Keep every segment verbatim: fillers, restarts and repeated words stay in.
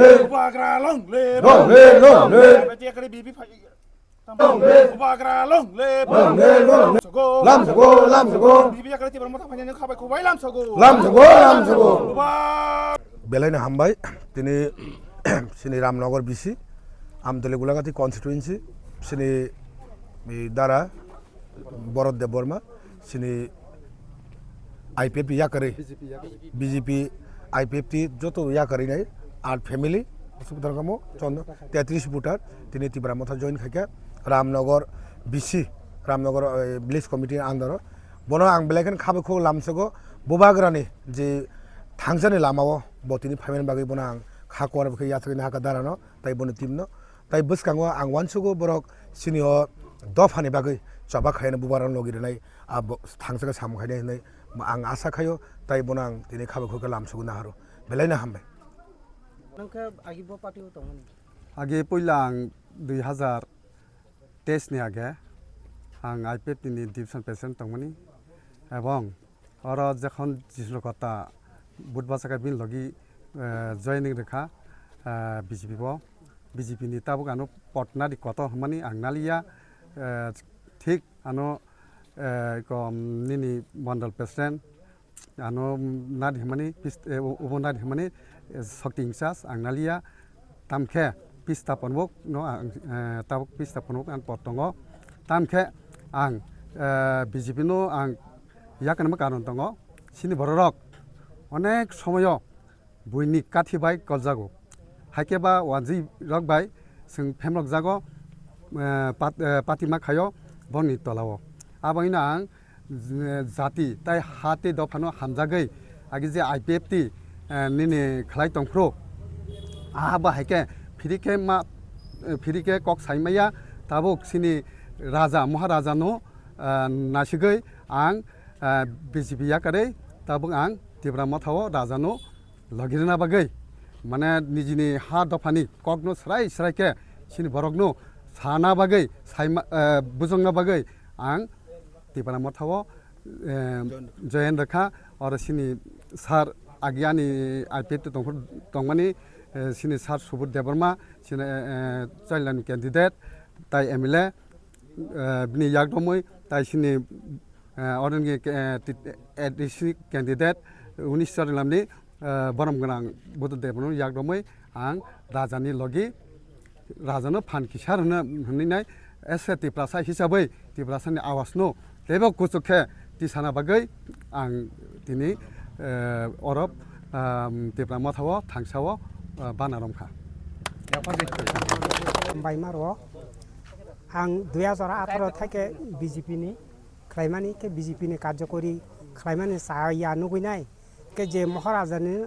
Bubagra long live. Long live, long live. Bubagra long live. Long live, long live. Lamsogo. Lamsogo, lamsogo. Bibi yakari tibra motha phanya ni khabai khubai lamsogo. Lamsogo, lamsogo. Buba- Belai no hambai. Tini sini Ramnagar B C, Amtali Gulagati constituency, sini, eh, dara Borot Debbarma, sini I P F T yakarwi, B J P yakarwi. B J P, I P F T joto yakarwi nai, aat family, asuk dharkamo, chondro, tetris voter, tini Tipra Motha join khaikha, Ramnagar B C, Ramnagar, eh, village committee under o. Bono ang belai kheno khabai khuk lamsogo, Bubagrani je thangjani lamao, bo tini phaimani bagwi bono ang kha kuar bwkhe yathagwi nahakha darano, tai boni team no. Tai bwskango ang uansugo borok sini o dophani bagwi choba khaina bubagrano logi rwnai, a bo-, thangsa khe samung khainai hinwi ang asa khaio, tai bono ang tini khabai khuk khe lamsogo naharo. Belai no hambai. Nang khe agi bo party o tongmani? Agi puila ang dui hazar teis ni age ang I P F T ni division president tongmani, ebong oro jokhon Jisnu Kota budbasaka bini logi, eh, joining rwkha, eh, B J P bo. B J P ni tabuk ano pot nadi kotor hwnmani ang naliya, eh, thik ano, eh, kom nini mondol president ano nadi hwnmani pis-, eh, ubo nadi hwnmani, eh, shokti in charge ang naliya. Tamkhe pista ponbok no ang, eh, tabuk pista ponbok ang pot tongo. Tamkhe ang, eh, B J P no ang yakarma karon tongo. Sini bororok onek somoyo buini kathi bai koljago. Haikhe ba wanjwi rok bai chwng phemrok jago, eh, pat-, eh, patima khaio boni tolao. Abo hino ang, eh, jati tai ha tei dophano hamjagwi agi je I P F T, eh, nini khlai tongphuru. Aha ba haikhe phiri khe ma, eh, phiri khe kok sai maya tabuk sini raja, Maharaja no, eh, nasigwi ang, eh, B J P yakarwi tabuk ang Tipra Motha o raja no logi rwna bagwi, mane nijini ha dophani kokno srai srai khe sini borokno sana bagwi, saima, eh, bujokna bagwi ang Tipra Motha o, eh, join rwkha. Oro sini sir agi ani I P F T tongphuru tongmani, eh, sini sir Subodh Debbarma, sini, eh, eh, chairman candidate, tai M L A, eh, bini yakdomwi tai sini, eh, oroni, eh, ti-, A D C candidate unis Charilamni, eh, borom gwnang Buddha Debno yakdomwi ang rajani logi rajano phan kisa rwna hwnwi nai S A Tiprasa hisabwi Tiprasani awasno teibo kuchuk khe tisana bagwi ang tini, eh, oro, ah, Tipra Mothao thangsao, ah, bana romkha. Hambai maro. Ang dui hajar atharo thaike B J P ni khlaimani, khe B J P ni karjokori khlaimani chaya nugwi nai, khe je Maharaja ni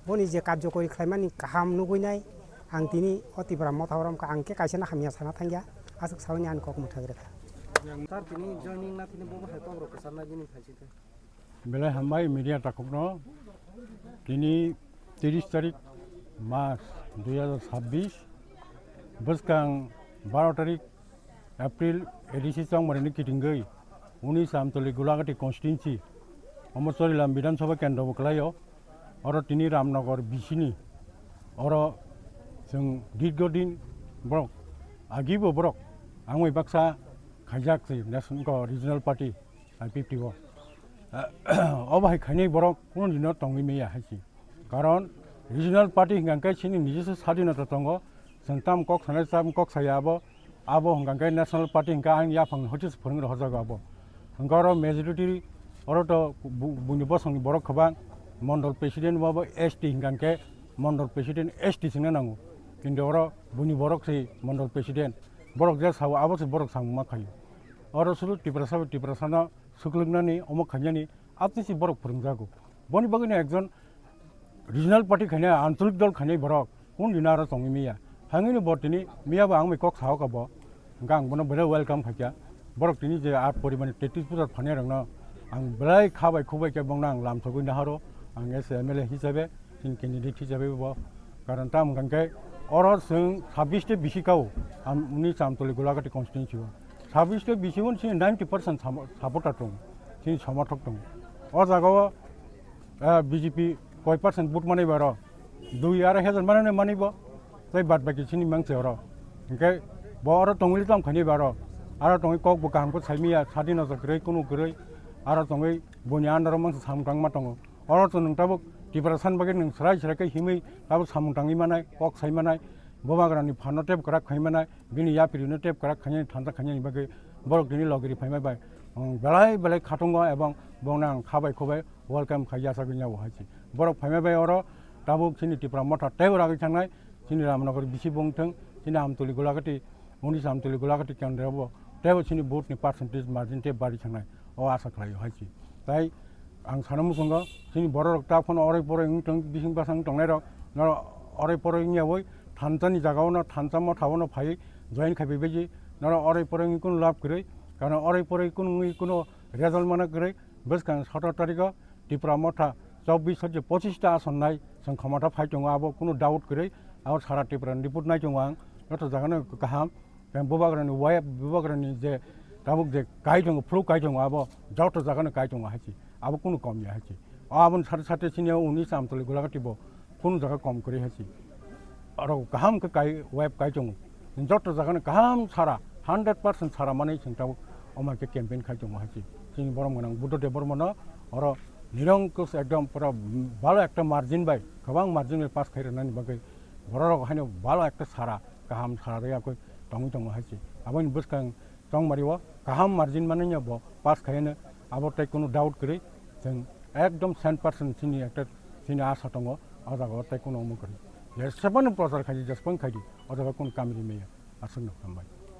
boni je karjokori khlaimani kaham nugwi nai, ang tini o Tipra Mothao romkha, ang khe kaisa no hamya sana thangya, aswk saui ni ani kok mwthagwi rwkha. Sir, tini joining na tini bo hai kok rok kwchar nai bini phaising khe. Belai hambai media takhukno. Tini tiris tarik mas dui hajar sabbish, bwskang baro tarik April A D C chongmani kitingwi unis Amtoli Gulagati constituency, omo Chorilam Bidhan Sabha kendro bo kwlaio. Oro tini Ramnagar B C ni, oro chwng dirgo din borok, agibo borok, angwi baksa khaijak se national ko regional party I P F T o. Obo hai khainai borok kuno dino tongwi maya hai se. Karon regional party hingka khe chini nijesa sadinota tongo, chwng tam kok sanai tam kok saya abo, abo hingka khe national party hingka ang yaphang hoiche se phwrwngwi rohorjago abo. Hingka oro majority oro to bu-, buini bosongni borok kwbang, mondol president bo abo S T hingka khe mondol president S T singna nango. Kintu oro buini borok se mondol president, borok je sao abo se borok samung ma khaio. Oro suru Tiprasa bai Tiprasano swklwknani, omo khainani, atisi borok phwrwngjago. Boni bagwino ekjon regional party khainai, ancholik dol khainai borok, kun dina aro tongwi maya. Hangino bo tini miyabo ang bai kok sao kha bo. Hwnkhe ang bono belai welcome khaikha. Borok tini je a porimani tetris pujar phanai rokno ang belai kha bai khuk bai khe bongno ang lamsogwi naharo. Ang as a M L A hisabe, chini candidate hisabe bo. Karon tamo hwnkhe oro chwng sabbish te bisi kao, am-, uni Chamtoli Gulagati constituency o. Sabbish te bisi un chini ninety percent samo-, supporter tongo, chini somorthok tongo. O jaga o, eh, B J P koi percent vote manwi bai rw, Dui arai hajar manani mani bo, tei bad baki chini mangse oro. Hingke bo oro tongwi tam khani baro. Aro tongwi kok bo kaham khe saimiya, sadi no kwrwi, kunu kwrwi. Aro tongwi boni andaro mangse samung tangma tongo. Oro to nwng tabuk Tiprasa ni bagwi nwng srai srai khe himwi tabuk samung tangwi manai, kok sai manai, bubagrani phanno tep kwrak khai manai, bini yapirino tep kwrak khainani thansa khainani bagwi borok tini logiri phaima bai, um, belai belai khatungo ebong bongno ang khabai khubai welcome khai yachagwi yago hai se. Borok phaima bai oro tabuk chini Tipra Motha teibo ragwi thangnai, chini Ramnagar bisi bongthwng, chini Amtuli Golagati, Unis Amtuli Golagati kendro bo teibo chini vote ni percentage margin tei bari thangnai, o asa khlaio hai se. Tai ang sana muchungo, chini bororok ta phano orai porai wng tong, bising bwsang tongnairok, norok orai porai wngyawi thansa ni jagao no, thansa motha o no phai join khai bai baji, norok orai porai wngwi kunu lab kwrwi, karon orai porai kunu wngwi kunu result mana kwrwi. Bwskang sotor tarikh o Tipra Motha chobbish hoite pochista ason nai chwng khomotha phai tongo, abo kunu doubt kwrwi. Abo sara Tipra ni report nai tongo ang, joto jaga no kaham. Tei bubagrani waya, bubagrani je tabuk je kai tongo, phuru kai tongo, abo joto jaga no kai tongo hai se. Abo kunu kom ya hai se. Aboni sate sate chini o Unis Amtuli Golagati bo kunu jaga kom kwrwi hai se. Aro kaham khe kai, web kai tongo. Joto jaga no kaham sara, hundred percent sara manwi chwng tabuk omo khe campaign khai tongo hai se. Chini borom gwnang Buddha Debbarma no oro nirongkos ekdom pura bhalo ekta margin bai, kwbang margin bai pass khai rwnani bagwi bororok haino bhalo ekta sara kaham sara rwya khe tongwi tongo hai se. Aboni bwskang chongmari o kaham margin manwi bo pass khai hwnwi abo tei kunu doubt kwrwi. Chwng ekdom cent percent chini ekta chini asa tongo o jaga o tei kunu omo kwrwi. Jesebani prochar khai di, jesebani khai di, o jaga kunu kamini maya. Aswk no hambai.